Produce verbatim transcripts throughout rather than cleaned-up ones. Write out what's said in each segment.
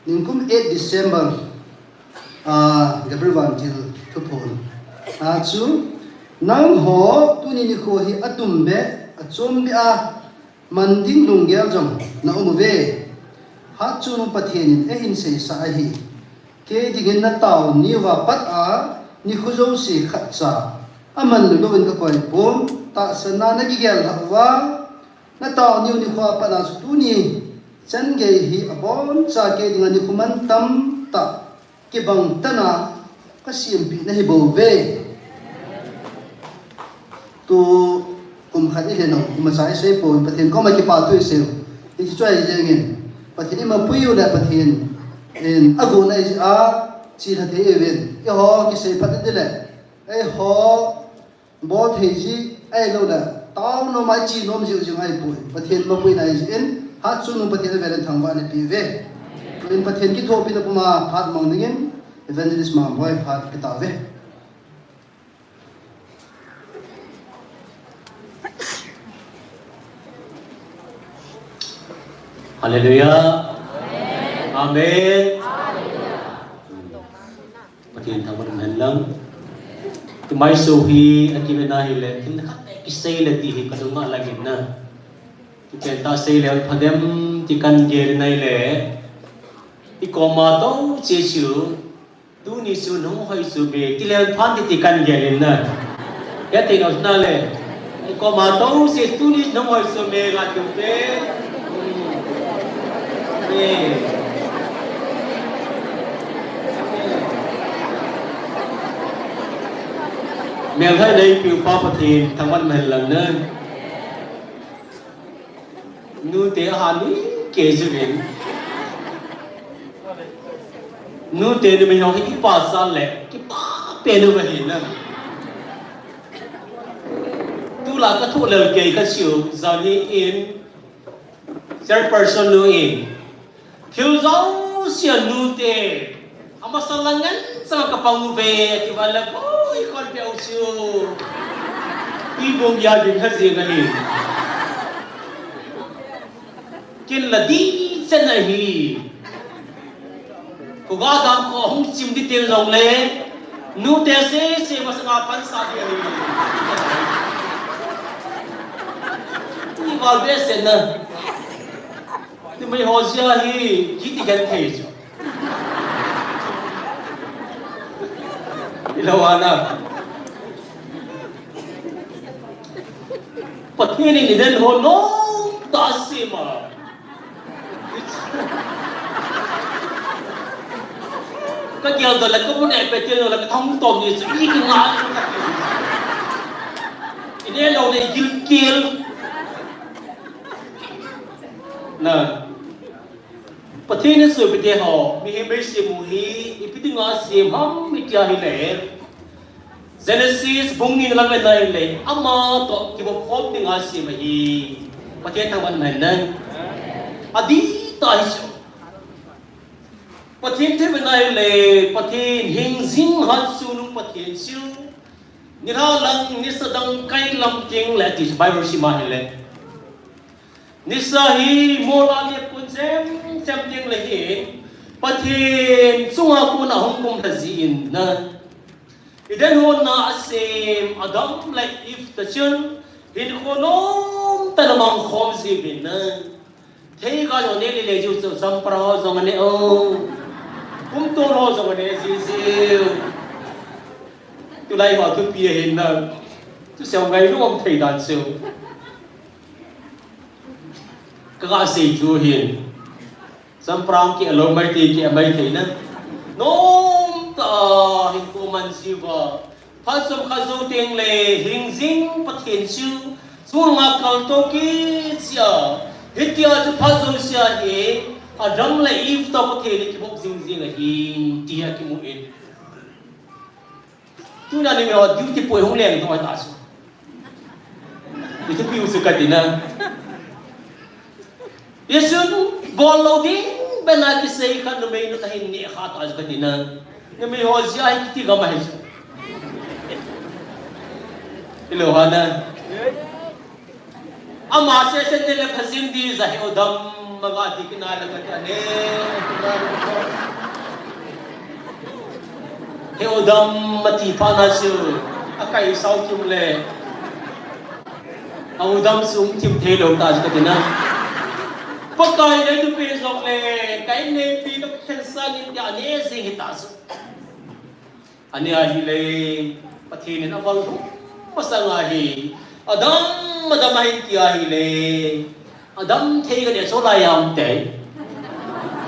Ningkum eight December, ah, Gabriel Vantil thuphon. Ah, chu, nangho tuni nikho hi atumbeh, achombeh a, man ding lunggel jong na um uve. Hatchungnung Pathen in eihin seisah ahi. Kei dingin nataoniuva pat a, nikho jouse khatcha aman lou louvin kakoi pon, tahsanna nagigel lhah uva, nataoniu nikho a pat a chu tuni changei hi aboncha kei dinga nikho mantam tah kibang tana kasempeh nahi bouve. Tu kum khat ilhen u, kum acha isei pon, Pathen koma kipathu isei u. Hiche chu ahi jengin, Pathen imapui u le Pathen in agon ahi jeh a, chelha thei uvin. Eiho kisei phat ding le, eiho bol thei ji ahilou le, tao nom a iche nom jiu jing ahipoi. Pathen mapuina ahi jeh in, Hatchungnung Pathen avel in thangvahna ipeh uve. Tuin Pathen kithopina puma phat mang dingin, Evangelist Mangboi phat pe tauve. Hallelujah. Amen. Pathen thangvah hen lang. Tumai so hi akiven ahile, thil khat kisei le ti hi kalunga lagin na. Kipen tah sei le phadem ti kagel in ahile, ikoma tou che chu, tuni chu nahung hoi chu be, ti le phan ti ti kagel in na. Kati nau na le. Ikoma tou che tuni nahung hoi chu be ga tu pe. Eh. Melthai nei piu pa Pathen thangvah hen lang na. Nute ahan ui kei jingin. Nute numei ho hi kipah sa le, kipah pen u ahi na. Tulai kathoh lel kei kachiu, jani in, chairperson nu in. Thil jouse a nute, amasa lang ngen chang kapang uve, ati uva le, oi, kon pe u chu. Ibong ya ding ha jing ahi. Kin la di chen ahi. Khuga dam ko hung chim di tel long le, nute sese masanga pansa di ahi. Ni val be sen na. Numei ho jeh a hi, hiti genthei chu. Ilou a na. Pathen in Eden ho nomtah a asem a. Kagel doh le, kamu neh pet tel doh le, kathang tom ni chu, i kingai. Ine lou le, gilkel. Na. Pathen in sopite ho, mihem eisem u hi, ipi dinga asem ham iti ahile, Genesis bung ni na lang vet na ahile, ama toh kivop khom dinga asem ahi. Pathen thangvah hen lang. Adih tah ahi chu. Pathen thangvah na ahile, Pathen hingjing Hatchungnung Pathen chu. Nilhah lang, nisa dang kai lam teng le ati chu Bible sim ahile. Nisa hi mola le pun chem chem teng le hin, Pathen chunga kona hung kum lha jin na. Eden hon a asem Adam le Eve ta chun, hinkho nomtah in amang khom jiuvin na. Theiga jong ne le le jiu chu, champra ho jong ane o. Pumtol ho jong ane jiu jiu. Tulai ho thupi ahin na. Chu seo ngai lou um thei dan chu. Ka ga sei chu hin. Champra keh lou mai thei, keh mai thei na. Nomtah a hinkho man jiuva. Phat chomkhat jou teng le hingjing Pathen chu, chunga kaltou kit jeh a. Hitia chu phat jouse a hi, Adam le Eve toh Pathen in akivop jing jing ahi, ti hi akimu in. Tuna ni mi ho duty poi hung leng dong ahi ta chu. Ithupi u chu kati na. Hichun, bol lou ding, bena kisei khat numei nu tahin neh kha ta chu kati na. Numei ho jeh a hi kiti gam ahi chu. Ilou ha na. Ama sesen ne le phajin di ja hi o dam maga ti kina le kati ane. Udam ati phat na chu, akai sao thim le, a udam sung thim thei lou ta chu kati na. Pakai le tu pe jong le, kai ne pi ka khen sa ni tia ne jing hi ta chu. Ani ahi le, Pathen in aval hu masang ahi. Adam, adam ahi ti ahi le. Adam thei ka ne so lai am te.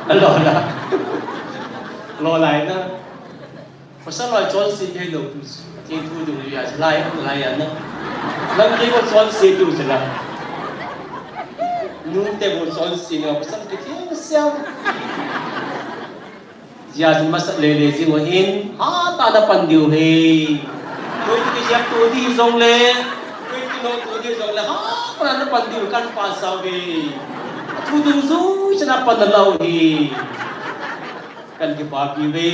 Alo la. Lo lai na. Pasal lai chonse thei lou tu. Pathen thu dung ya lai, lai ya na. Lam ke ko chonse tu se la. Nu te ko chonse na pasal ke thei siam. Jia jin masa le le jing o hin, ha ta na pan diu he. Koi ti jia tu di jong le, koi ti no tu di jong le, ha ta na pan diu kan pa sa ve. Thu dung jui cha na pan na lau he. Kan ki pa pi ve.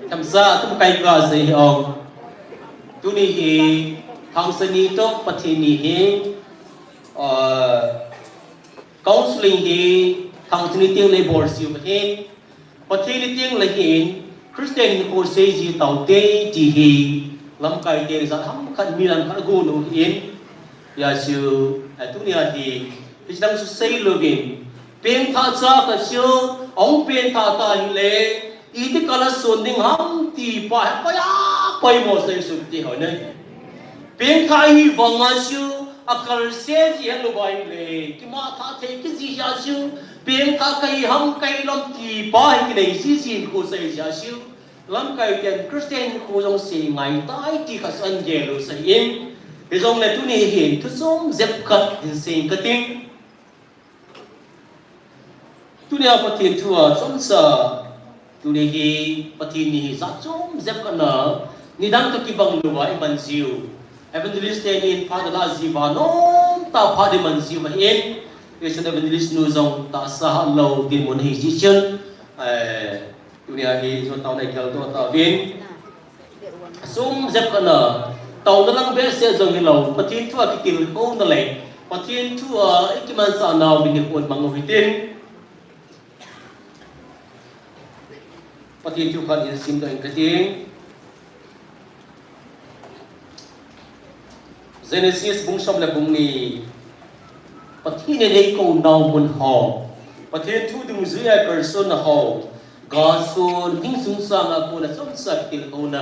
Tham sa tu kai ka se ong. Tuni hi, thang sa ni to Pathen ni hi, uh, Counseling hi thangthini tiang le bol siu Pathen. Pathen ni tiang le hin Christian ni ko sei ji tau te ti hi lamkai te za ham khat mi lam khat go no hin. Ya siu, eh, tunia hi, hi dang su sei lo vin. Peng tha cha ka siu, ong peng tha ta hi le, iti kala sun ding ham ti pa, pa ya, pa mo sei su ti ho ne. Peng tha hi vang a siu, a kal se ji he lo vai le, ki ma tha thei ki ji ja siu, peng tha kai ham kai lam ti pa hi ki nei ji ji ko sai ja siu. Lam kai ten Christian ko jong se ngai tai ti ka san je lo sai in. Hi jong le tuni hi thu som jep khat in se ka ting. Tunia Pathen thu a chomcha, tuni hi Pathen ni hi jat chom jep khat na, nidang ka kibang lou a i man jiu. Evangelist te nin phat la ji va nom ta phat i man jiu ahin. Christian evangelist nu jong tahsa ha lou dinmun hi ji chun. Eh, tunia hi jo tau nei kal to ta vin. Sum jep khat na, tauna lang behseh jong hilou, Pathen thu a kitilkhouna le, Pathen thu a i kimansah nau ding hi kon mang u hitin. Pathen thu khat in sim doh ing kati. Genesis bung som le bung ni. Pathen in eikou nau mun ho, Pathen thu dungjuia kalsonna ho, Gasun, hingsung sanga kona chomcha kitilkhouna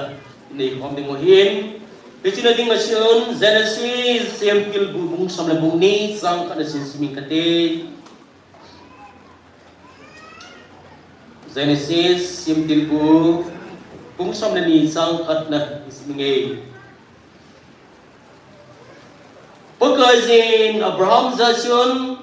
nei khom ding u ahin. Hiche na ding a chun Genesis, Semtilbu bung som le bung ni, chang khat na sin sim ing kati. Genesis, Semtilbu bung som le ni, chang khat na sim ing e. Pakaiyin Abraham jah chun,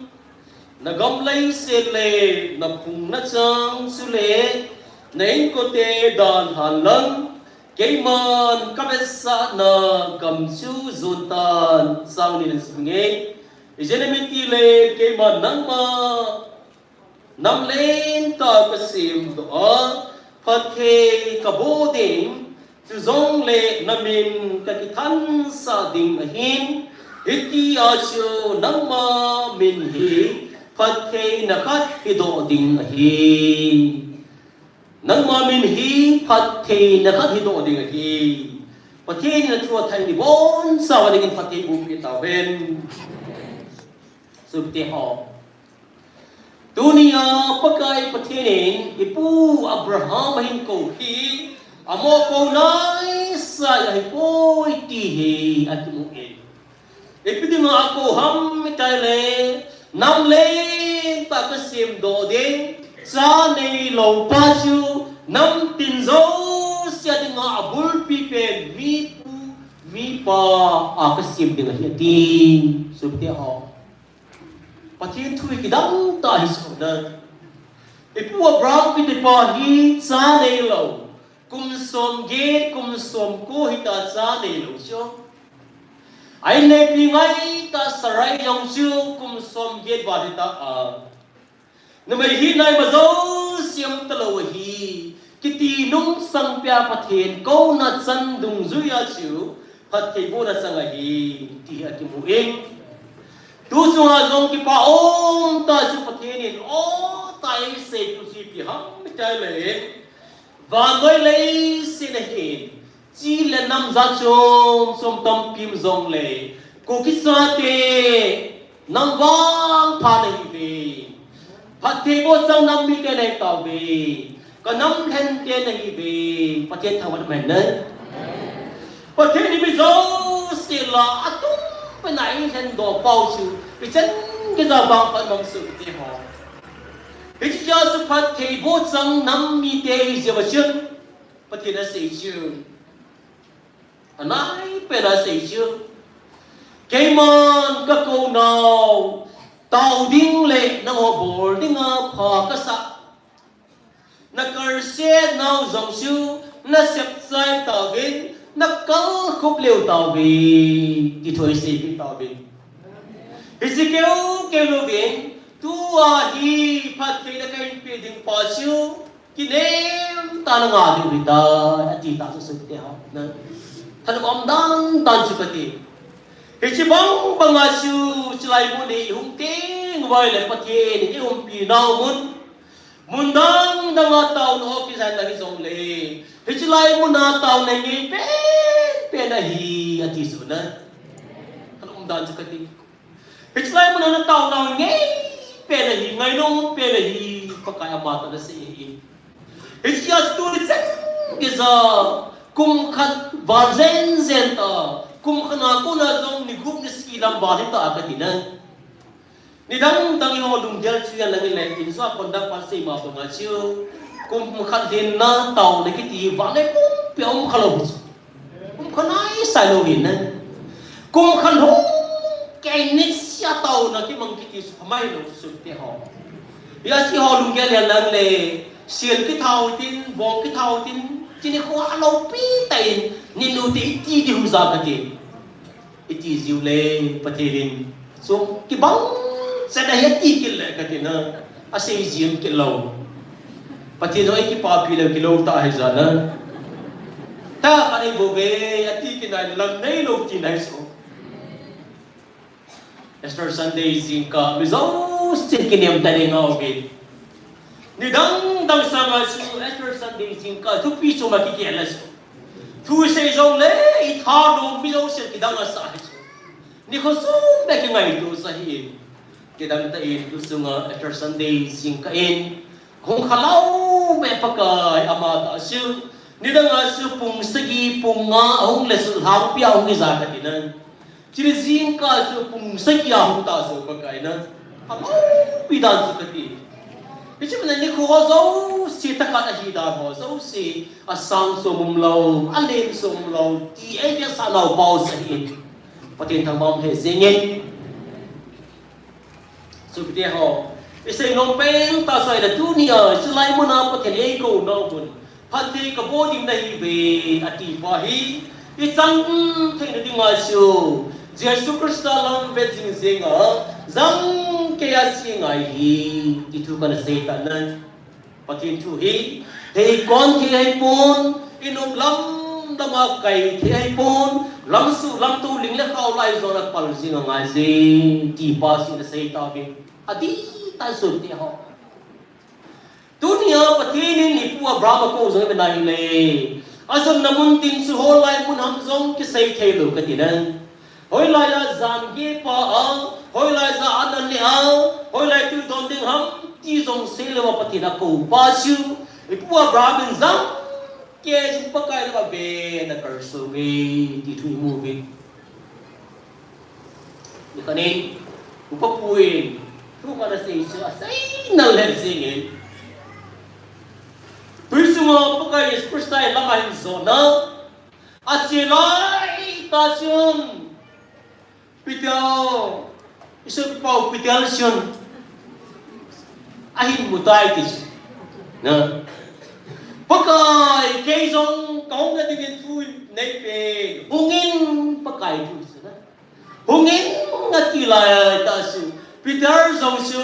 na gam leiset le na phung na chang chule na inkote dalhan lang, keiman ka vetsahna gam chu jon tan, chang ni na sim ing e. Ijeh inem itile keiman nangma nam lentah ka semdoh a, phatthei ka boh ding, chujongle na min ka kithansah ding ahin, hitia chu nangma min hi phattheina khat hidoh ding ahi. Nangma min hi phattheina khat hidoh ding ahi. Pathen in athua thei ni boncha uva dingin phatthei bohpeh tauhen. Sopite ho. Tunia Pakai Pathen in ipu Abraham ahin kou hi, amoh kou naisai ahipoi ti hi akimu in. Ipi dinga akou ham itile, nam lentah ka semdoh ding, cha neilou pa chu, nam tin jousea dinga abulpi pen mipu, mipa a ka sem ding ahi ati. Sopite ho. Pathen thu hi kidang tah ahi sona. Ipu Abraham kiti pa hi cha neilou. Kum somget, kum somko hita cha neilou chu. A inneipi ngaitah Sarai jong chu kum somget val hita a. Numei hina ima jouse umtalou ahi. Kiti nungsang pia Pathen kouna chan dungjuia chu phatthei bohna chang ahi, ti hi akimu in. Tu chunga jong kipa umtah chu Pathen in, o, tah eisei tu chu ipi Ham tai le. Vannoi leiset a hin. Chi le nam jat chom chom tampi um jongle. Kuki chate. Nang vangpha nahiuve. Phattheibohchang nam mite nahi tauve. Ka nam lhente nahiuve. Pathen thangvah in umhen. Pathen in mi jouse lah a atum pen a eilhendoh pau chu. Ichan geiya vangpha in umhen sopi teho. Hiche jeh a chu phattheibohchang nam mite ihi jeh uva chun. Pathen in asei chu. Anaipen a asei chu. Keiman kakou nau, tao ding le nangho bol dinga pha kasah. Nakalset nau jong chu, nasep chai tauvin, nakalkhup leu tauve, ti thu asei tauvin. Hiche keu keu louvin, tua hi phattheina kahin pe ding pa chu, Kinem tah a nanga diu ahitai, ati tah chu sopi teho. Thanop umdan dan chu kati. Hiche bang banga chu, chulai mun hi ihung teng uva ahile Pathen in eiumpi nau mun. Mun dang dang a taona office a hung jongle. Hiche lai mun a taona ngei pen pen ahi, ati chu na. Thanop umdan chu kati. Hiche lai mun a taona ngei pen ahi, ngainom pen ahi, Pakai amatah in asei ahi. Hiche a chu tuni chan geiya, kum khat val jen jen ta, kum khat a kona jong ni gup ni sagi lam val hita kati na. Nidang dang eiho lunggel chu alang le, in sua conduct pa sei ma banga chu, kum khat lhinna taona kiti val le pumpi a um khalou. Kum khat naisai lou hin na. Kum khat lhung kei ni sia taona kimang kiti chu phamai lou chu sopi teho. Hijeh a chu eiho lunggel hi alang le, sel kitha u hitin, bong kitha u hitin, chuni kho a loupi tah in, ninu te iti diu ja kati. Iti jiu le, Pathen in. Chu kibang chet ahi ati kit le kati na, asei jing kit lou. Pathen jong eikipapi leu kilou tah ahi jeh a na. Tah khat eibol ve, ati kit nai lam neilou tina ahi chu. Easter Sunday jingkah, mi jousen kinem tah in ngauvin. Nidang dang sanga chu Easter Sunday jingkah thupi chom a kigel a chu. Thu sei jongle, itha nom mi jousen kidang asah ahi chu. Nikho sung beh kingaito sa ahin. Kidang tah in tu sunga Easter Sunday jingkah in. Hung khalou beh Pakai amatah chu. Nidang a chu pung sagi, pung nga, ahung le chu lhangpi a hung hi ja kati na. Chule jingkah chu pung sagi a hung ta chu Pakai na. Aloupi dan chu kati. Hiche mana nikho jouse thahat ahi dan ho jouse. Asang chom umlou, alen chom umlou, ti eivetsah nau pau sa ahi. Pathen thangvah in umhen jing in. Sopi teho, isei nom pen tah chu ahile tunia, chulai mun a Pathen in eikou nau mun. Phatthei kaboh ding nahiuve, ati pa hi. Ichan theina dinga chu, Jesu Christa lam vet jing jing a, jang kei a che ngai hi, ti thu kana sei tan ahi. Pathen thu hi, hei kon thei ahipon, inop lam dam a kai thei ahipon, lamsuh lamto ling le khao lai jong a pal jing angai je, ti pa chu ana sei tauve. Adih tah in sopi teho. Tunia Pathen in ipu Abraham akou jong ivet na hile. Ajonna mun tin chu hoilai mun ham jong kisei thei lou kati na. Hoilai a jan geh pa a, hoilai a an aneh a, hoilai tui don ding ham, ti jong sei lou a Pathen akou pa chu, ipu Abraham in jang kei jing Pakai lam a ven a kalsong e, ti thu imu uve. Nikhat in, upa pu in, thu khat asei chu, asei nal lheh jeng in. Tui sunga Pakai Jesu Christa in lam ahin jotna, Ache lai tah chun, Peter, i sopipa u Peter chun ahin mu tai ti chu. Na. Pakai, kei jong kahung na dingin thu neipen. Hungin Pakai thu chu na. Hungin ati lai tah chu. Peter jong chu,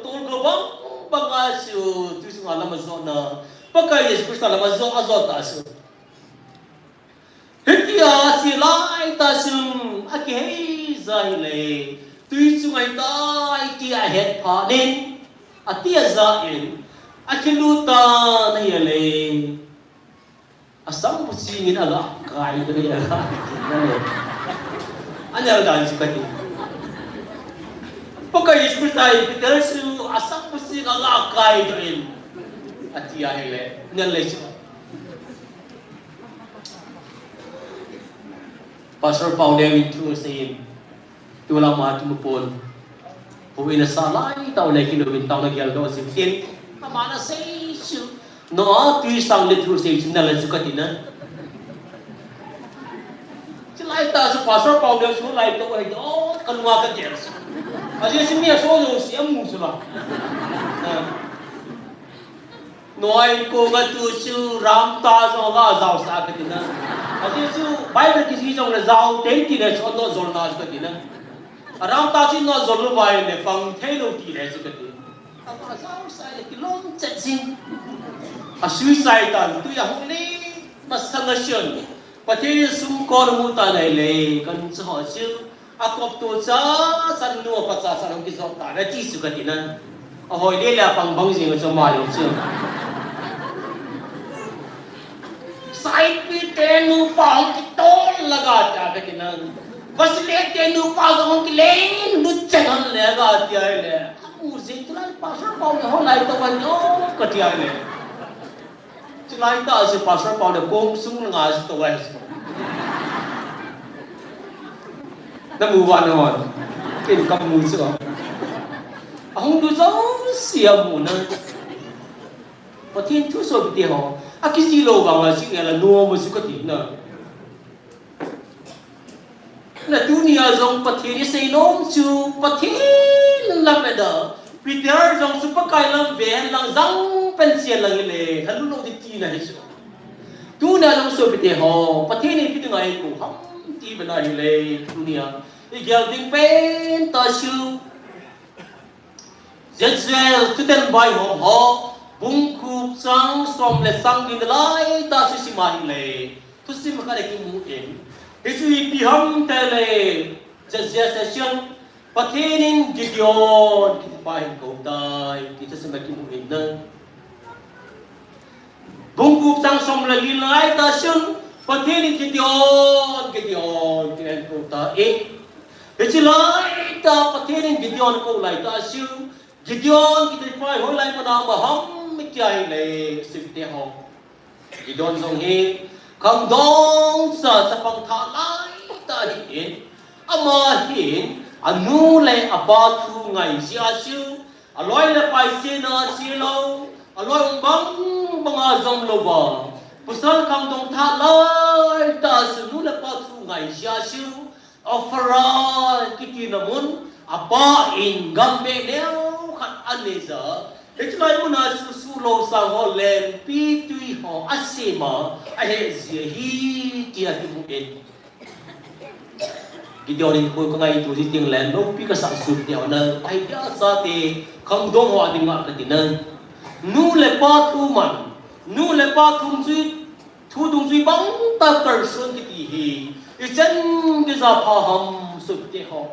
tolgou bang banga chu, tui sunga lam ajotna. Pakai Jesu Christa lam ajot, ajot tah chu. Hitia ache lai tah chun akihei ja hile, tui chunga ahitai tia ahet phat in, ati aja in, Akilut tan ahile, asangpu sing in aga kai doh in, aga. Anel dan chu kati. Pakai Jesu Christa in Peter chu asangpu sing in aga kai doh in, ati ahile, anel le chu. Pastor Pauneo in thu asei in, tulai ma thu pon. Houin asah lai tah le kilou in taona geldoh jing tin, aman asei chu, Noah tui sang le thu asei chu anel le chu kati na. Chulai tah chu Pastor Pauneo chu lai tah ahi, o, kalunga kagel chu. Ajeh chu mi aso jouse amu chu la. Na. Noah in kong atu chu ram tah jong aga jaosah kati na. Ajeh chu Bible kijih jongle jao teng tile chu anot jolna chu kati na. Aram tah chu anot jol lou vai le pang thei lou tile chu kati. Aga jaosah le kilom chet jing. Asui chai tan, tui ahung le masang a chun, Pathen in sumkol amu tan ahile, kan cha ho chu akop to cha, chanu apa cha, cha hung kijot tan ati chu kati na. Ahoi le le apang bang jing a chu ama jong chu. Saipi te nupa hung kitol le aga tia kati na. Basile te nupa jong hung kilen lut chen hon le aga tia le. Amu jing tulai Pastor Pauneo ho lai tah ahi o kati le. Chulai tah chu Pastor Pauneo kong sung le nga chu tah ahi. Namu uva nahon. Ken kamu chu. Ahung lut jouse amu na. Pathen thu sopite ho. Akijih lou vang a jing le nom a chu kati na. Na tunia jong Pathen isei nom chu Pathen lam veda. Peter jong chu Pakai lam ven lang jang pen sia lang ile. Halu lou ding tina hi chu. Tunia jong sopite ho. Pathen in ipi dinga eikou ham ti vena hile. Tunia igel ding pen tah chu. Jezreel thuten vaihom ho, bung gup chang som le sang gin lai tah chu sim ahile. Thusim khat a kimu in. Hichu ipi ham tile, Jezreel session, Pathen in Gideon kitipa ahin kou tai, ti thusim a kimu in na. Bung gup chang som le li lai tah chun, Pathen in Gideon, Gideon, tin ahin kou tai. Hiche lai tah Pathen in Gideon akou lai tah chun, Gideon kitipa hi hoilai muna um ham itia hile, sopite ho. Gideon jong hi khangdong cha chapang thah lai tah ahin, ama hin anu le apa thu ngai jeh a chu, aloi le pai chena chelou, aloi um bang banga jom louva, pasal khangdong thah lai tah chu nu le pa thu ngai jeh a chu, Ophrah kiti na mun, apa in gambeh neo khat anei jeh a, hiche lai muna chu suh lou sang ho lenpi tui ho asem a, ahe jeh ahi tia kimu in. Gideon in koi kangaito ji teng le, loupi kasah sopite ho na, ahi tia chate, khangdong ho adinga kati na. Nu le pa thu man, nu le pa thu dungjui, thu dungjui bang tah kalson kiti hi, ichan geiya pha ham sopite ho.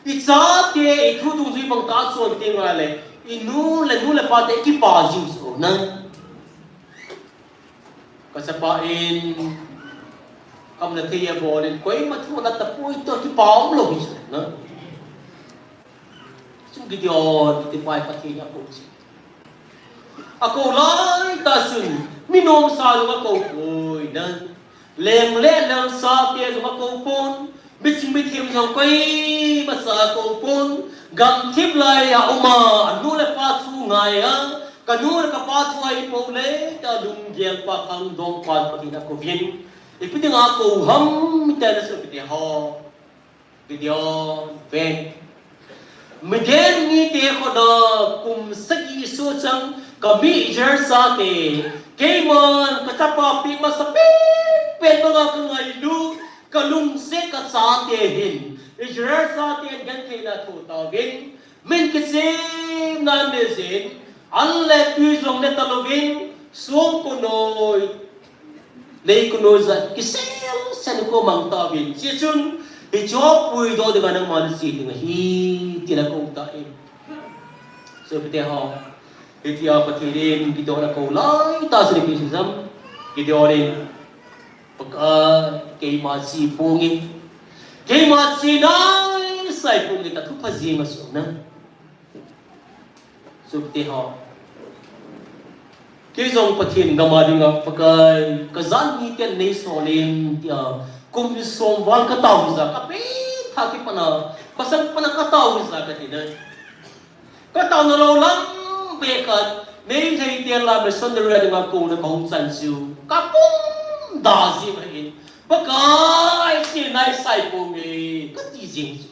Ichate ithu dungjui bang kalson teng le, inu le nu le pate kipa jing soh na. Kachapa in, kam le thei abol in, koima thu alah tapoi toh kipa umlou hi soh na. Chu Gideon kitipa hi Pathen in akou chu. Akou lai tah chun, mi nomsa jong akou poi na. Leng le lengsa te jong akou pon. Miching mithem jong koima cha akou pon. Gamthip lai a um a, anu le apa thu ngai a, kanu le kapa thu ahipou le, tia lunggel pa khangdong pa Pathen in akouvin. Ipi dinga akou ham tia na sopite ho. Gideon, ven. Midian mite khut a kum sagi soh chang kami Israel chate, keiman kachapa peh masa pet pet banga kangailu, kalungset kachate hin Israel chate in gentheina athoh tauvin, min kichemna anei jin, an le tui jong ne talouvin, songko noi, leiko noi jat kisel sel in akou mang tauvin. Hichun, hicheho puidoh dinga nangman nache ding ahi, tin akou tai. Sopite ho, Hitia Pathen in Gideon akou lai tah chu ipi asei ham? Gideon in, Pakai, keima chi ponge. Keima chi naisai ponge tia thupha jing asoh na. Sukte ho. Kei jong Pathen gam a dinga, Pakai, kajat miten neisol in tia, kum som val katao hija, kapeh tha kipat a, masang pat a katao hija kati na. Kataona lou lam beh khat, Meitei te la missionary a dinga kouna kahung chan chu, kapum da jing ahin, Pakai, chi naisai ponge, kati jing chu.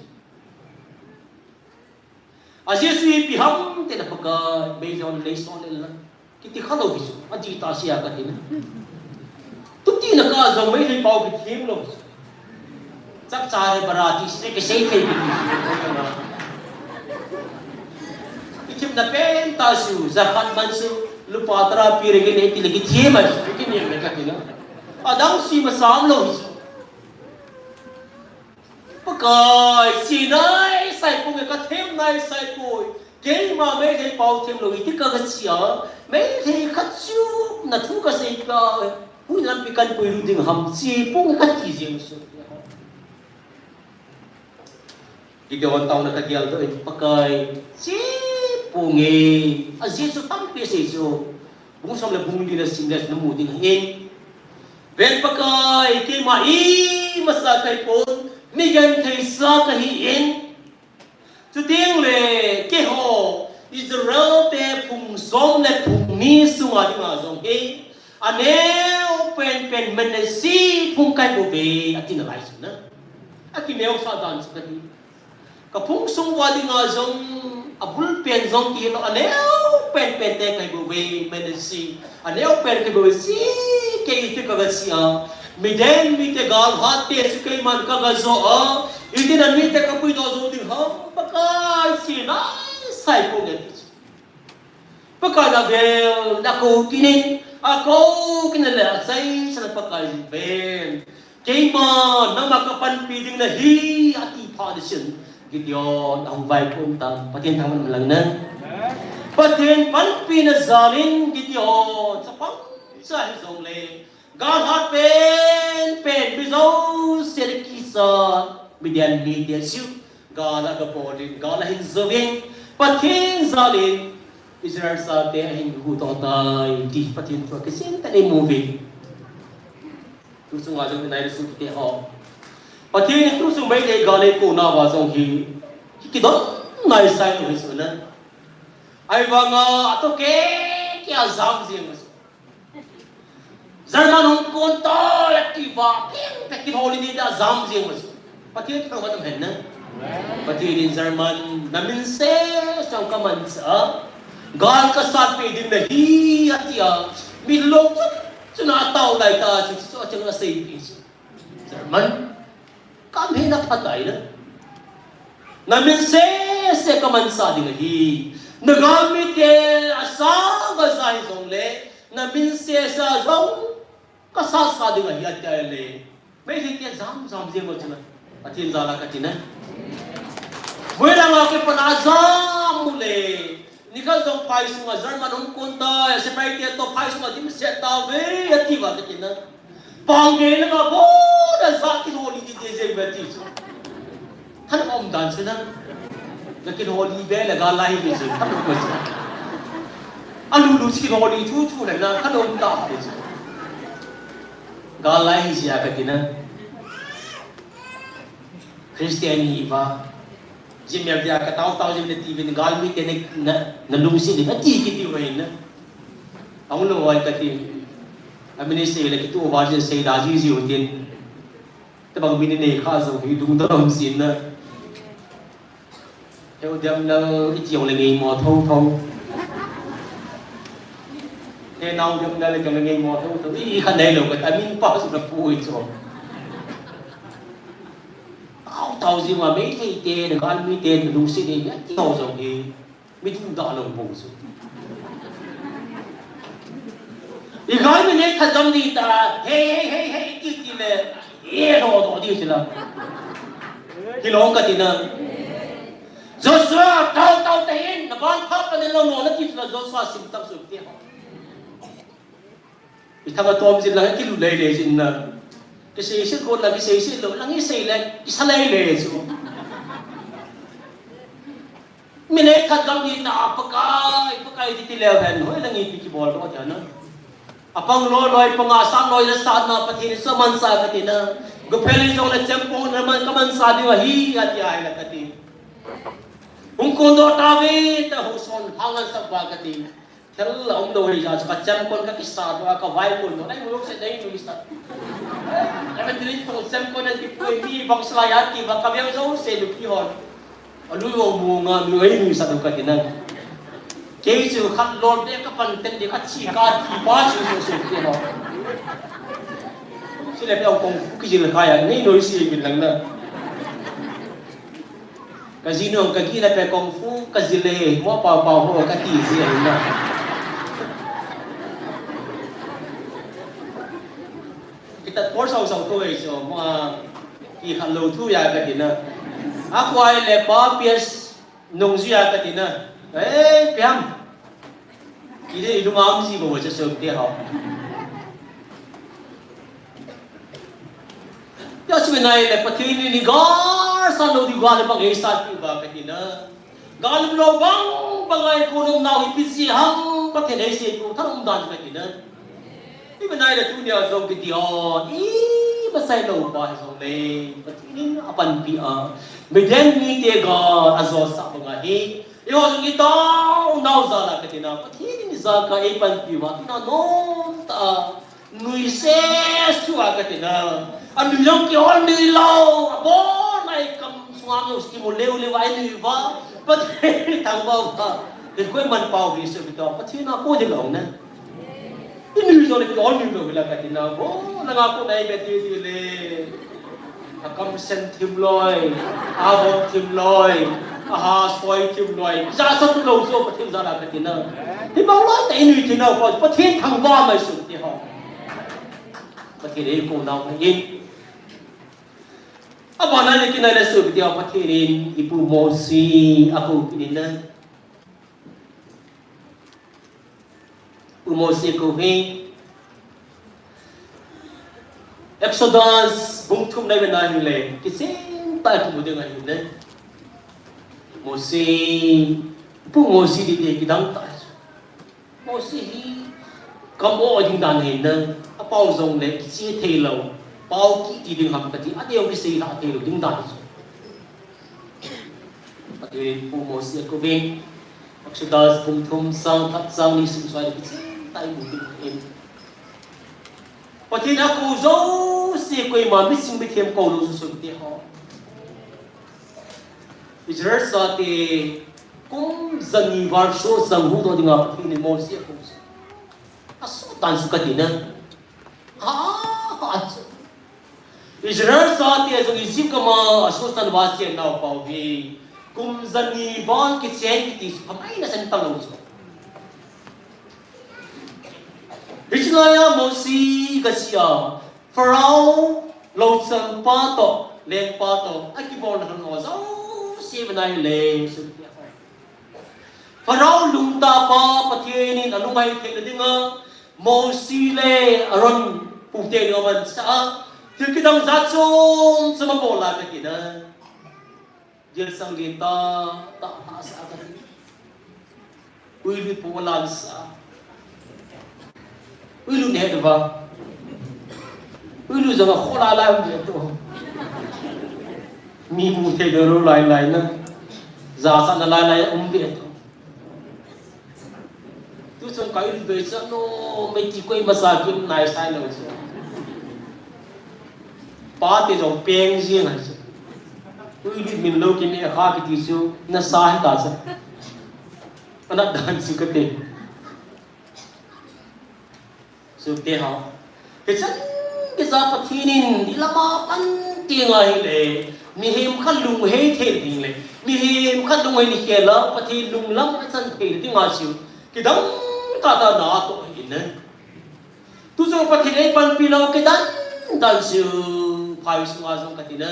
Ajeh chu ipi ham itile, Pakai, Meitei hon neisol in lang, kiti khalou hi chu, adih tah sea kati na. Tuti na kah jong Meitei pao kithem lou hi chu. Chapcha le bara ti se kisei thei kiti chu. Kithemna pen tah chu, jakhat man chu, lupa tara pe renge nei tile kithem a chu, kinem le kati na. Adang chu masam lou hi chu. Pakai, chi naisai ponge, kathem naisai poi. Keima Meitei pao them lou, iti kaga chi a, Meitei khat chu na thu kasei pa, hui lampi kan puilut ding ham, chi ponge kati jing chu. Gideon taona kagel doh in, Pakai, chi ponge, ajeh chu tampi asei chu. Bung som le bung li na sim le namu ding ahin. Ven Pakai, keima imasa kahipon, mi gentheisa kahin. Chuteng le keiho Israel te phung som le phung ni sunga dinga jong hi, aneo penpen Manasseh phung kahi bouve, ati nalai chu na. Akineosah dan chu kati. Kaphung sung uva dinga jong, abul pen jong kihilou, aneo penpen te kahi bouve, Manasseh. Aneo pen kahi bouve, chi kei iti kaga chi a. Midian mite gal hat te chu keiman kaga jo a. Iti na mite kapuidoh jou ding ham, Pakai, chi naisai ponge ti chu. Pakai na vel, nakou kit in, akou kit in le, achaichan a Pakai in ven. Keima, nangma kapanpi ding nahi, ati phat in chun, Gideon ahung vaikon tan, Pathen thangvah in umhen lang na. Pathen panpina jal in Gideon chapang cha hijongle, gal hat penpen mi jouse le kisa, Midian mite chu gal a gabol in, gal ahin jouvin, Pathen jal in Israel chate ahin huhdoh tai ti Pathen thu a kisim tah in imu uve. Tu chunga jong inai le sukte ho, Pathen in tu chung Meitei gal eikouna uva jong hi, hi kidon naisai lou hi chu na. Ahivanga atoh keke a jam jeng u chu. German hung kon tai ati uva, peng peng kihol in ati a jam jeng u chu. Pathen thangvah in umhen na. Pathen in German, namin sese kamanchah a, gal kasatpeh ding nahi ati a, mitlou chun chun atao lai tah chu, chu achang aseipeh chu. German, kamhina phatai na. Namin sese kamanchah ding ahi. Nagalmite asang aja hijongle, namin sese a jong kasatsa ding ahi ati a le, Meitei te jam jam jeng u chu na. Pathen jal a kati na. Voilang a kipat a jam u le, nikhat jong phai sunga German hung kon tai, sepaite toh phai sunga dimset tauve ati uva kati na. Pang gei langa bon a ja kihol in tite jeng uve ti chu. Khat um dan chu na. Nakinhol ibe le gal lai hi chu, khat um chu. Alulu chu kinhol i chu chu le na, khat um ta hi chu. Gal lai hi jeh a kati na. Christian hi uva, jimel dia katao tao jim le ti uvin, galmite na, na, nalungset in ati kiti uva hin na. Ahung lou uva kati. A ministry le kituh uva jin seida jiji u tin. Tobang min inei kha jong hi lungdon um jin na. Heu Diamlal iti jong le ngeimo thotho. He nao Diamlal iti jong le ngeimo thotho. I, i kha neilou kati, amin pa chu napui chu. Tao tao jing uva Meitei te, nagalmi te, nalungset in, ati ho jong hi. Mi dingdah lou bou chu. I galmi nei khat jam di ta, hei, hei, hei, hei, ti, ti le, e, do, do, di chu la. Kilong kati na. Joshua, tao, tao, tahin, naban pha pa ne lou no, nati chu la, Joshua sim tah chu ti ho. I thang a tom jin lang kilu lei lei jin na. Kisei sei ko na kisei sei lou lang i sei le kisa lei lei chu. Mi nei khat gam ni ta Pakai, Pakai ti ti leu hen, hoi lang ipi kibol to tia na. Apang loi loi, panga sang loi na sa na, Pathen in sa man sa ka ti na. Guphel in jong le chempong na man ka man sa ding ahi, ati ai la ka ti. Hung kon do ta ve, ta hung son hang an sa ba ka ti. Thil la um lou hi ja, ka chempong ka kisa do, ka vai kon do, nai mu se dai nu sa. Ka ben dili to chempong na ti pui mi bang sa ya ti ba ka viang jo se du ki hon. Alu yo mu nga mi ei mi sa du ka ti na. Kei chu khat lol te ka pan ten de ka chi ka ti pa chu chu chu ti ho. Sile pe kung fu kijil kaya nei noi si bin lang na. Ka ji no ka gi na pe kung fu ka jil le mo pa pa ho ka ti ji na. Kita por sau sau ko ei so mo a ki khat lou thu ya ka ti na. A kwai le pa pias Nung jui a ka ti na. Eh, piam. Ile ilung am ji bo cha so te ho. Ya chu nai le Pathen in ni gar sa lo di ga le bang ei sa ti ba ka ti na. Ga lum lo bang bang ai ko nung nau hi pi si hang Pathen ei si ko thang um dan ka ti na. Imanai le tunia jong kiti ho, imasai lou pa hi jong le, Pathen in apanpi a, Midian mite ga ajosah banga hi, eiho jong itaonau jal a kati na, Pathen in ijat a eipanpi uva, ina nomtah a, nui sesu a kati na, anui jong kihol nui lou, abon a ikam sunga jong kimu leu leu a inui uva, Pathen in thangvah uva, koiman pao hi se kiti ho, Pathen a ko ding lou na. Inui jong le kihol nui lou hila kati na, bo, nanga ko nai be ti ti le. Akam sen thim loi, abon thim loi, aha soi thim loi. Ja sa tu lou jo Pathen jal a kati na. Hi bang loi ta inui ti na ko Pathen thangvah mai sun ti ho. Pathen ei ko nau mai in. Abana le kinai le su ti ho Pathen in ipu Mosi akou kit in na. Pu Mosi kou hi Exodus bung thum na ive na hile, kichen tah a kimu ding ahile. Mosi, Pu Mosi ti te kidang tah. Mosi hi kam o ding dan ahi na, apao jong le kiche thei lou, pao kiti ding ham kati, adeh kisei lha thei lou ding dan ahi. Pathen in Pu Mosi akou vin, Exodus bung thum chang khat chang ni sim soi le kichen tah a imu ding ahi. Pathen in akou jouse koima missing mithem kou lou jouse te ho. Israel chate kum jani val soh chang huhdoh dinga Pathen in Mosi akou. Asoh tan chu kati na. Ah, ah, chu. Israel chate jong Egypt gam a asoh chan uva achen nau pau hi. Kum jani val kichen kiti chu phamai nasan talou chu. Hiche laiya Mosi gache a, Pharaoh louchangpa toh, lengpa toh, akibolna ho jouse ive na hile, Pharaoh lungtahpa Pathen in alunghei theina dinga, Mosi le Aaron pute ni aman sa a, thil kidang jat chom chom abol a kati na. Dil sang lin ta, ta, ta sa ka ti. Uilut pu lan sa. Uilut ne va. Uilut jong a khola la um ve to. Mi mu thei lou lai lai na. Jachatna lai lai um ve to. Tu chung ka uilut ve cha no, mei ti koima sa kim nai sai lou chu. Pate jong peng jeng ahi chu. Uilut min lou kine kha kiti chu, nasa hita chu. Anat dan chu kati. Chu te ha. Hichan geiya Pathen in, i lama pan teng ahile, mihem khat lunghei thei ding le, mihem khat lunghei ni khel a, Pathen lunglam achan thei ding a chu, kidang tah tah na atoh ahi in. Tu jong Pathen in eipanpi lou, kidang dan chu, phai sunga jong kati na.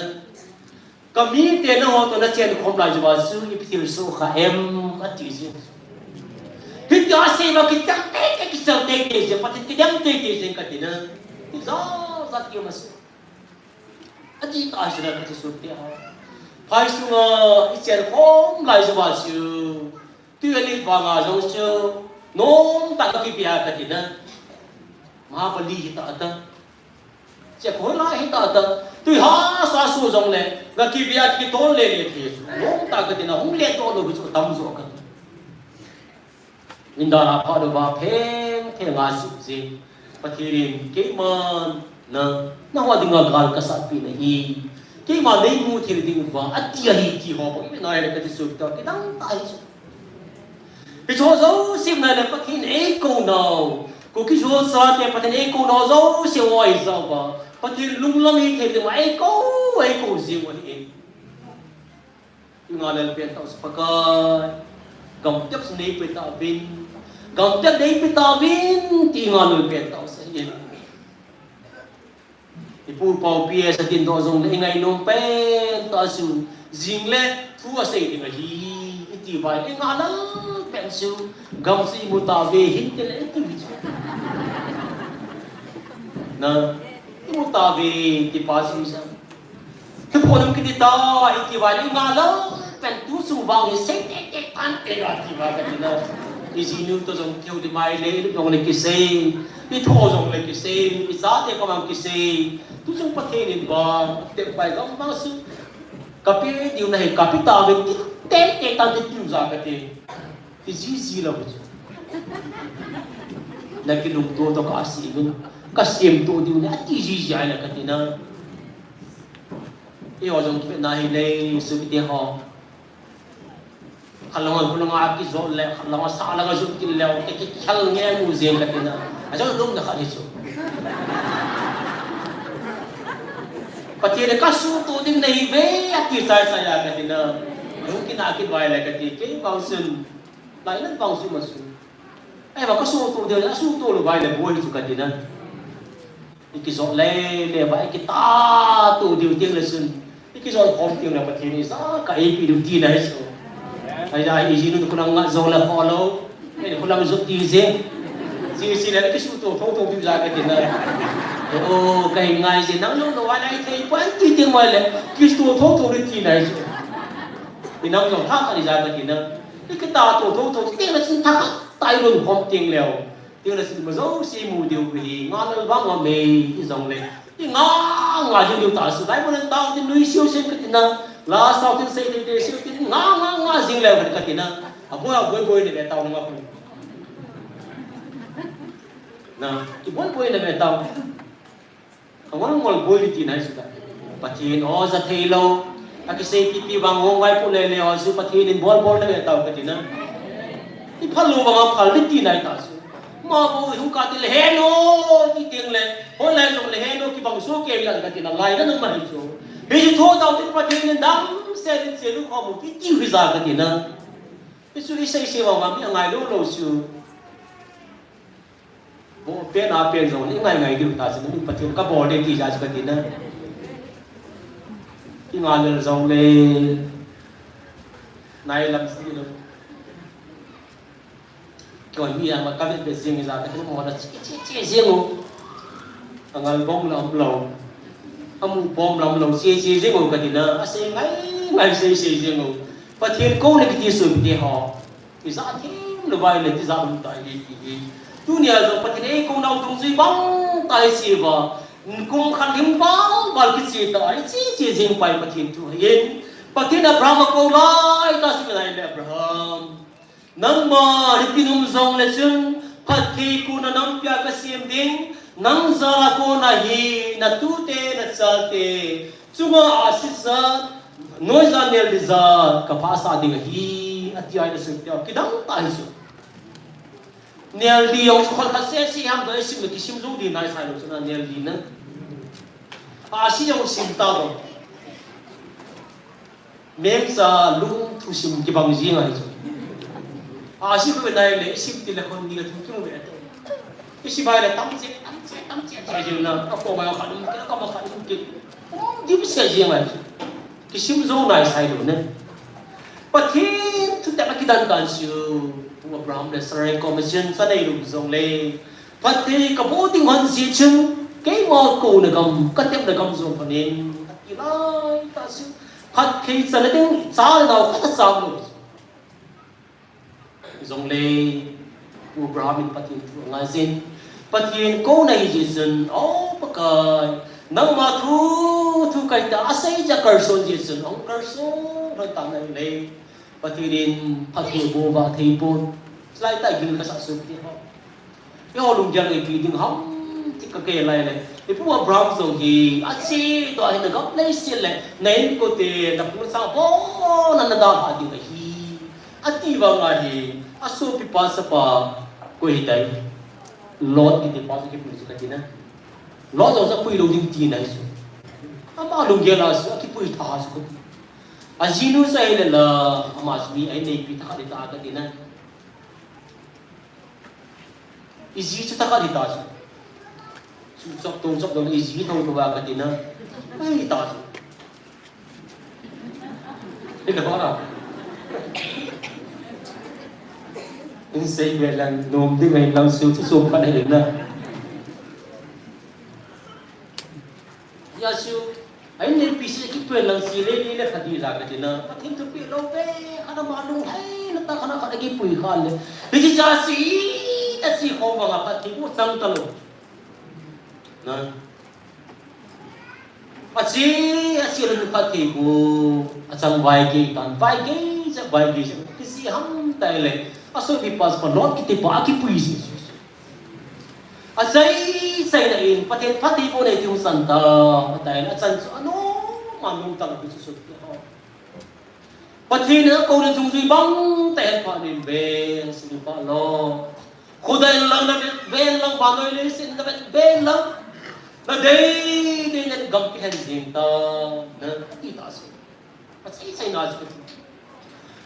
Ka mite nangho toh nachen khom lai jou a chu, ipi thil soh kha em, ati chu. Hiti Iba kichang tei tei, kichang tei tei jeng, Pathen kidem tei tei jeng kati na. Ijat jat kium ahi. Ati ta ahi sila kati sute ho. Phai sunga ichen khom lai jou va chu. Tui anit vanga jong chu. Nomtah a kipe a kati na. Mahabali hita ta. Che khoi lai hita ta. Tui hahsa su jongle. Ga kipe a kitol le le thei chu. Nomtah a kati na hung le to lo chu tam jo kati. Mindan a phat uva pheng pheng a suk jing. Pathen in keiman na, nangho dinga gal kasatpi nahi. Keiman neimu thei ding uva ati ahi ti ho bou ipi nai le kati suk ta kidang ta ahi. Hiche jouse ipi nai le Pathen eikou nau. Kuki Zo chate Pathen eikou nau jouse oi jao va. Pathen lunglam hithei ding uva eikou, eikou jing u ahi. Ingahlel pen tau sa Pakai. Gamtep sa neipe tauvin. Gamtep neipe tauvin. Ti ingahlel pen tau sa hin. Ipu ipa u P S a dindoh jongle ingainom pen tah chu. Jing le thu asei ding ahi. Iti vai ingahlel pen chu. Gam chu imu tauve hin ti le iti chu. Na. Imu tauve ti pa chu sa. Kipholam kiti ta, iti vai le ingahlel pen tu chung vang hi sei tei tei tan tei la ti va kati na. Ijinu to jong keu di mai le, i dong le kisei, itho jong le kisei, ichate ka mang kisei. Tu chung Pathen in vang, tep pai gam vang su. Kape diu nahi, kape tauve ti tei tei tan ti tiu ja kati. Ti jiji lou chu. Na kilungto to kasem in. Kasem to diu na ti jiji ai na kati na. Eiho jong kipe na hi le, sopite ho. Khat langa, khat langa kijot le, khat langa sa langa jot kit le, ki, ki, kikhel nge mu jeng kati na. Ajong lom na khat hi chu. Pathen in kasuto ding nahi ve, ati chai chai a kati na. Lung kina kit vai le kati, kei vang sun. Lai nan vang sun ma sun. Ai, va kasuto ding, asuto lou vai le boi chu kati na. I kijot le, le va i kitato diu teng le chun. I kijot khom teng le Pathen in ijat ka eipe diu tina hi chu. Ai, ai, ijinu khu lang nga jong le kho lou. Ai, khu lang jot ti jeng. Ji si le kisuto tho tho diu ja kati na. O, ka ngai jeng nang lou lou va nai thei pon ti teng va le. Kisuto tho tho diu tina hi chu. I nang jong tha ka di ja kati na. I kitato tho tho teng le chun tha ka tai lou khom teng le. Teng le sin ma jouse mu diu hi, ngahlel vang a mei hi jong le. I nga nga jing diu ta su, Bible in tao tin lui siu sin kati na, la sao tin sei tin te siu tin, nga nga nga jing le kati na. Aboi, aboi, boi le ve tao na nga khu. Na, kiboi, boi le ve tao. Ka ngol ngol boi ti nai suda. Pathen o ja thei lou. Akisei pipi vang hong vai pu le le o su Pathen in bol bol na ve tao kati na. I phal lou vang a phal le ti nai ta su. Ma bo hung kati le he no ti teng le. Hon lai jong le he no kibang so ke ya kati na lai na nang ma hi chu. Hi chu tho tao ti Pathen in dam se din se lu kho mu ti ti hi ja kati na. Hi chu i sei sei vang a mi angai lou lou su. Bo pen a pen jong le ngai ngai diu ta chu Pathen ka bol de ti ja chu kati na. Ki ngahlel jong le nai lam si lo. Koi mi ama ka vet vet jing ja ka mo na chi chi chi jing u. Angal bom lam lo. Amu bom lam lo chi chi jing u kati na. Asei ngai ngai sei sei jing u. Pathen kou le kiti su te ho. Tijat thim lou vai le tijat lou tai hi ti hi. Tunia jong Pathen eikou nau dungjui bang tai si va. Kum khat lim bang bal kichi tai chi chi jing pai Pathen thu hin. Pathen Abraham a kou lai ta si lai le Abraham. Nangma hitin um jong le chun phatthei kona nampi a kasem ding. Nang jal a kona hi na tute na chate. Chunga ahsi jat, noija neldi jat, kapha sah ding ahi, ati a na seiyu, kidang tah ahi chu. Neldi jong chu khol khat seh seh ham toh, isim le kisim jou ding nai sai lou chu na neldi na. Ahsi jong sim ta lou. Mengcha lungthu sim kibang jing ahi chu. Ahsi khu nai le, isim ti le khon ni le thum kimu ve to. Isim bai le tam che, tam che, tam che, tam che jing na, ka ko bai khat um ke, ka ma khat um ke. Dim se jing ahi chu. Kisim jou nai sai lou ne. Pathen thutep a kidan dan chu. Abraham le Sarai koma chun cha neilou jongle, Pathen kaboh ding hon jeh chun, keima kouna gam, katepna gam jong honin, ati lai tah chu. Pathen chana ding, cha le nao khat achang lou. Jongle, Abraham in Pathen thu angai jin, Pathen kouna ahi jeh chun, O Pakai, nangma thu, thu kahi ta, asei jeh a kalson jeh chun, ahung kalson lhon tan ahile, Pathen in phatthei aboh vah thei pon. Chulai tah gil kasah sopi teho, eiho lunggel ipi ding ham ti kakei lai le, ipu Abraham jong hi, ache toh hin agam leiset le, na inkote, na pu na cha abon a na dalhah ding ahi, ati vang ahi. Asopipa chapa koi hitai? Lot kitipa chu kipui chu kati na. Lot jong chu apui lou ding tina ahi chu. Ama lunggel a chu akipui tha chu kati. Ajinu chu ahile la, ama chu mi a inneipi thakhat hita kati na. Iji chu thakhat hita chu. Chu chop tong chop tong iji thotho a kati na. Ahita chu. Hita ho a. Insei be lang nom ding ahi lang chu chu chop khat ahi na. Hijeh chun, a inneipi chu akipui lang chu le ni le khat ding ahi kati na. Pathen thupeh lou be, khat ama lunglhaina tah khat a khat akipui kha le, hiche jeh a chu, ache khom vang a phattheiboh chang talou. Na. Ache, ache le phatthei bu, achang vaigei tan, vaigei jeh, vaigei jeh, kiji ham tah le, asopipa chapa Lot kitipa akipui ji. Achai, achaina in, Pathen phattheibohna iti hung san ta, atai, achan chu anom, anom tah chu sopi teho. Pathen in akouna dungjui bang tah ahet phat in ven, sopipa Lot. Khodang in lang navet ven lang, vannoi leiset in navet ven lang. Nadei dei in gam kihen jeng tan, ati tah chu. Achai, achaina chu.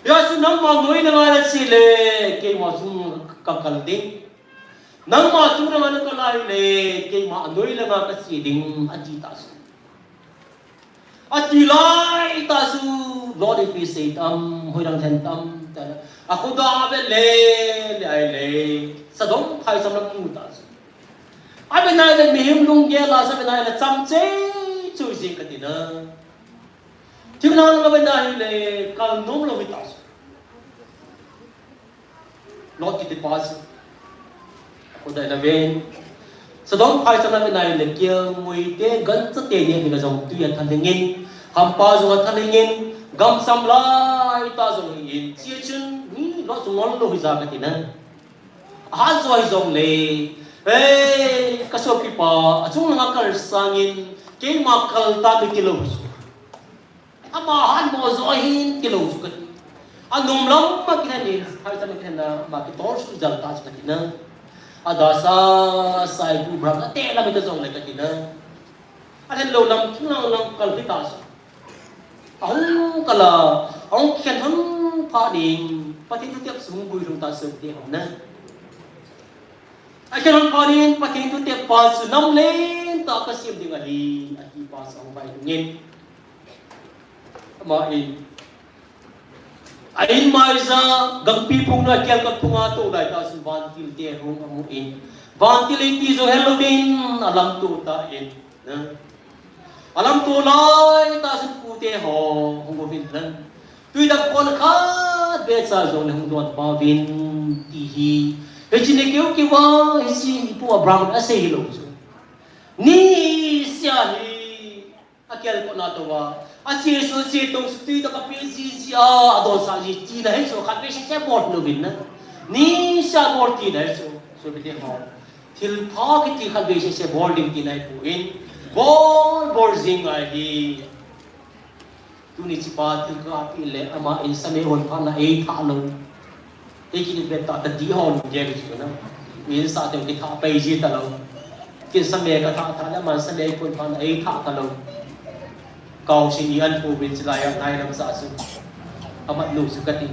Hijeh chun nangma noi langa nache le, keima chung kakal ding. Nangma chung langa nakal a ahile, keima anoi langa kache ding, ati tah chu. Ati lai tah chu, Lot in ipi asei tam, hoilang lhen tam, tia. Akhoda avet le, le ahile, Sodom phaicham lam amu tah chu. Avet nai le mihem lunggel a chu avet nai le cham cheh cheh jeng kati na. Thinglhang lam avet nai le kal nom lou hita chu. Lot kitipa chu. Khodang in aven. Sodom phaicham lam avet nai le kelngoi te, gancha te neh ding a jong tui athalhing in, hampa jong athalhing in, gam cham lai tah jong ahi in, hiche chun mi Lot chu ngol lou hija kati na. Ahat jo hijongle, ei, kasopipa, achung langa kal sangin, keima kal ta mi tilou chu. Ama hat mo jo ahin tilou chu kati. Anom lam ma kihen in, phaicham ma kihen na, ama kitol chu jal ta chu kati na. Adeh sa, sa ipu Abraham ateh lam hita jongle kati na. Alhen lou lam, thinglhang lam kal hita chu. Ahung kal a, ahung kikhen lhon phat in, Pathen thutep chu hung gui lhung ta chu ti hon na. Akhen lhon phat in, Pathen thutep pa chu nam lentah kasem ding ahi, ati pa chu ahung vai lhung in. Ama in, a in maija, gampi phung na kelkot phung a tou lai tah chun vantil te hung amu in. Vantil in ti jong helou in, alamto tan. Alamto lai tah chun pute ho hung uvin lang. Tui dap kon khat beh cha jongle hung don peh uvin ti hi. Hiche nikho keu a, hiche ipu Abraham in asei hilou chu. Niseh hi akelkot na tou a, ache chu, ache tou chu tui dap apeh jiji a, adonsah ji tina hi chu khatvei sese bol uvin lang. Niseh bol tina hi chu, sopi teho. Thilpha kiti khatvei sese bol ding tina ahipon, bol bol jing ahi. Tuni chipa thil kapeh le ama in same hon phat na eithah lou. Eiki ni bet ta ta di hon ge bi chu na. Min sa te kithah pai ji talou. Kin same kathah thah le aman same hon phat na eithah talou. Kaosin in an puvin chulai a nai lam sa chu. Amat nu chu kati.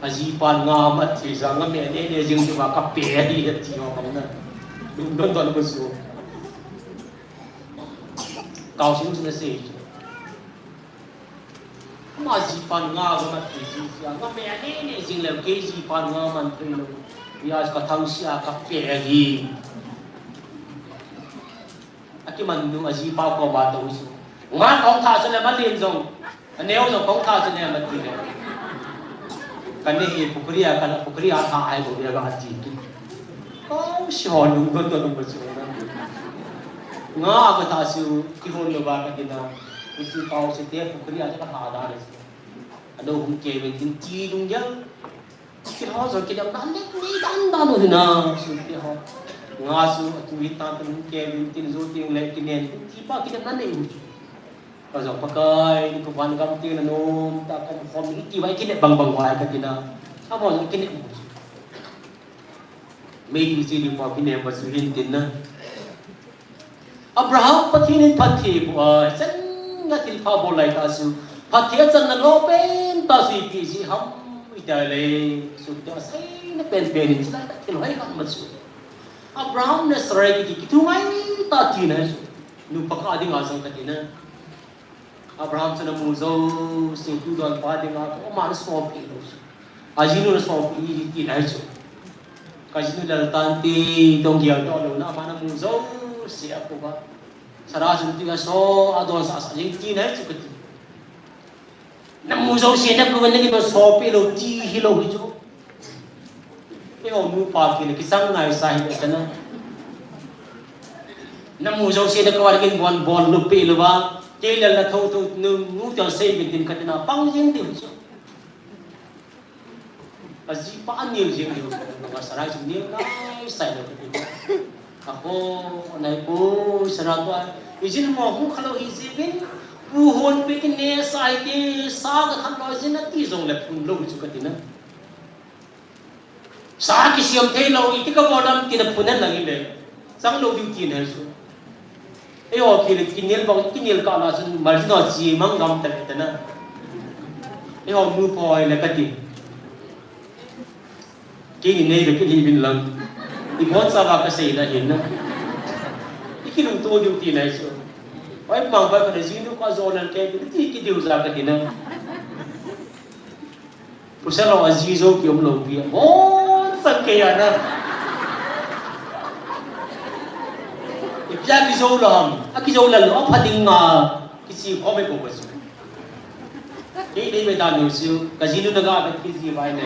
Ajipan nga mat thi jang a me ne ne jing chu ma kape ahi ti ho bang na. Dun don don ko chu. Kaosin chu na sei chu. Ama jipan nga ga mat thei ji sia, nga me a ne ne jing leu kei jipan nga man thei lou. Ia ka thang sia ka pe hi. Akiman nu a jipa koma tou su. Nga kong tha su le ma lin jong. Aneo jong kong tha su le ma ti le. Ka ne hi pukri a, ka pukri a tha ai bo ya ga ti tu. Kong si ho nu ko to nu ko su na. Nga ka tha su ki ho nu ba ka ti na. Ki si kong si te pukri a ka tha da le. Ano hung ke ven tin ti lung ya. Kihou jong kidem dan le, ni dan dan u hina, su kihou. Nga su, atu hi tan tan kevin tin, ju tin le kinen, ti pa kidem dan le u. Ka jong Pakai, ni ko van gam tin na nom, ta kom khom ni ti vai kidem bang bang vai ka tina. Amo jong kidem u. Mei ti si ni pa kidem ba su hin tin na. Abraham Pathen in phatthei bol a, chan nga thilpha bol lai ta su. Phatthei a channa lo pen ta su ipi ji ham ita le. Su ta sai na pen pen in chilai ta thil hai kan ma su. Abraham le Sarai ki, ki thu ngai ta ti na su. Nu pa ka ding a sang ka ti na. Abraham chu na mu jouse tu don pa ding a ko ma na sopi lou chu. Ajinu na sopi hi ti nai chu. Ka jinu lal tan ti dong gial to lou na ma na mu jouse a ko ba. Sara chu ti a so a don sa sa jing ti nai chu ka ti. Na mu jouse na ko na ki ba sopi lou ti hi lou hi chu. Eiho nupa kile kisang ngai sa hi kana. Na mu jouse na kawar kin bon bon lupi luwa. Kei lal na tho tho nu nu tio sei bin tin katina pang jing diu chu. Ajipa anil jing diu. Nga Sarai chu nil ngai sai lo katina. Ako nai ko Sarai ko. Ijin mo hu khalo hi jing bin. Pu hon pe kin ne sai ke sa ka khan lo jin ati jong le phun lo chu katina. Sa kisiam thei lou, iti ka bol dam, tina phun hen lang ile. Chang lou diu tin hai su. Eiho kile, kinel bang, kinel ka la sun, mal no chi mang gam ta ta na. Eiho mu poi le ka ti. Kini nei le kini bin lang. I bon sa ba ka sei na hin na. I kilungto diu tin hai su. Oi, mang ba ka na jinu ka jo nan ke, ti ki diu ja ka ti na. Pu Salou aji jo ki um lou pi. Bon sang kei ana. Ipi a ki jo lou ham. A ki jo lou lou. A pha ding nga. Ki si ko me ko ko su. Kei dei me dan lou su. Ka jinu na ga bet ki ji vai ne.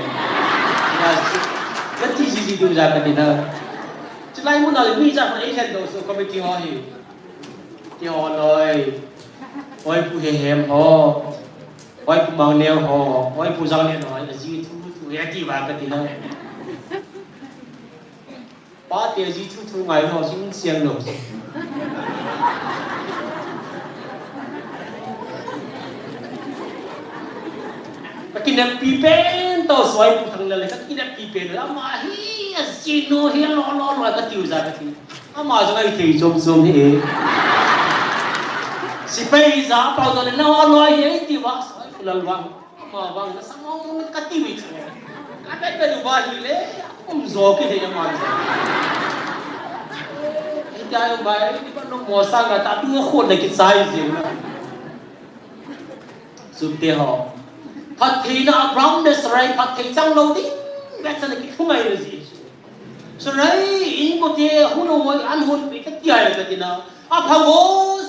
Ka si. Ka ti ji ji tu ja ka ti na. Chulai mun a le mi ja ko ei len do su committee ho hi. Ti ho loi. Oi pu he hem ho. Oi pu mang neo ho, oi pu jang neo ho, aji thu thu, ya ti ba ka ti na. Pa te aji thu thu ngai ho, sing siang lo. Ka kinep pi pen to soi pu thang le, ka kinep pi pen la ma hi, aji no hi lo lo lo ka tiu ja ka ti. Ama jong ahi thei chom chom hi e. Sipai ja pau to le na wa loi hi ti wa soi lal wang. Ama wang na sang wang ka ti wi. Ka bet bet wa hi le. Um jo ki thei ama. Hi ta yo bai ni ba no mo sa nga ta tu khol le ki sai ji. Sute ho. Phattheina Abraham le Sarai phatthei chang lou ding. Bet sa na ki thungai le ji. Sarai, in ko te, hun o, an hun pe ka ti ai ka ti na. A pha go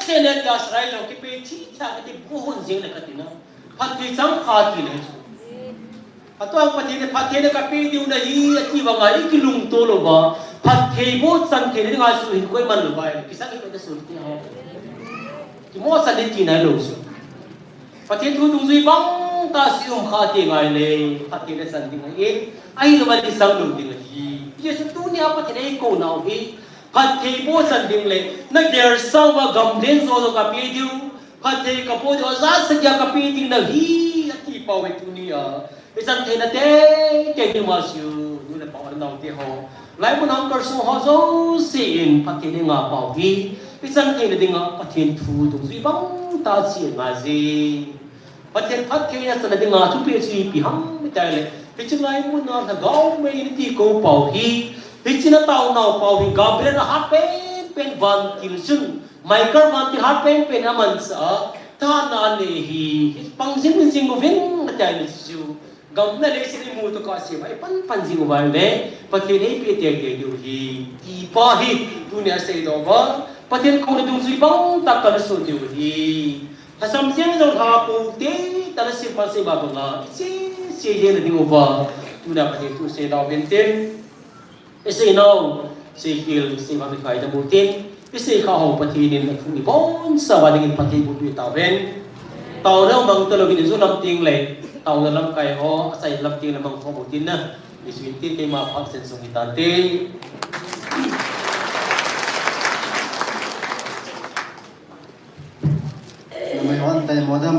se le ta Sarai lo ki pe thi ta ka ti bu hun jing le ka ti na. Phatthei chang kha ti le. A to ang phatthei le phatthei le ka pe diu na hi a ti va ngai ki lungto lou ba. Phatthei bo chang thei le ngai su hin koi man lou ba. Ki sang hi ka su ti ha. Ki mo sa le ti nai lou su. Pathen thu dungjui bang ta si um kha ti ngai le, Pathen le chan ding ngai in, ahi lo bang ti sang lo ding ahi. Jesu tunia Pathen ei ko nau hi, phatthei bo chan ding le, na gel sa va gam den jo jo ka pe diu, phatthei ka bo diu, ja sa kia ka pe ding na hi, ati pau ve tunia. Ichan theina tei tei ding ma siu, nu le pa nau te ho. Lai mun ang kar su ho jouse in, Pathen le nga pau hi. Ichan theina dinga, Pathen thu dungjui bang ta chi nga ji. Pathen phattheina chana dinga, thu pe chi pi ham mi tai le. Hichi lai mun a lhagao mei ni ti ko pau hi. Hichi na tau nau pau hi, Gabriel a hat pen pen van til chun. Michael van til hat pen pen a man sa. Tana le hi, hi pang jing jing uvin, atia ni chu. Gam le leiset imu to kah a sema, ipan pan jing uva le, Pathen in eipeh tei tei diu ahi, ti pa hi, tunia asei doh uva, Pathen kona dungjui bang tah a kana sut diu ahi. Lhasam jeng jong lha pou tei tah a sema sema banga, iche che jeng na ding uva, tunia Pathen thu sei doh uvin tin. Isei nau, sei khel, sei vang ikai da mu tin, isei kha ho Pathen in athung ibonsa uva dingin Pathen bu tui tauvin. Taona mang talou in ijou lam ting le, taona lamkai ho, asei lam ting le mang kho bu tin na. Jesu in tin keima phat sen sung hitante. Namai hon tai mo da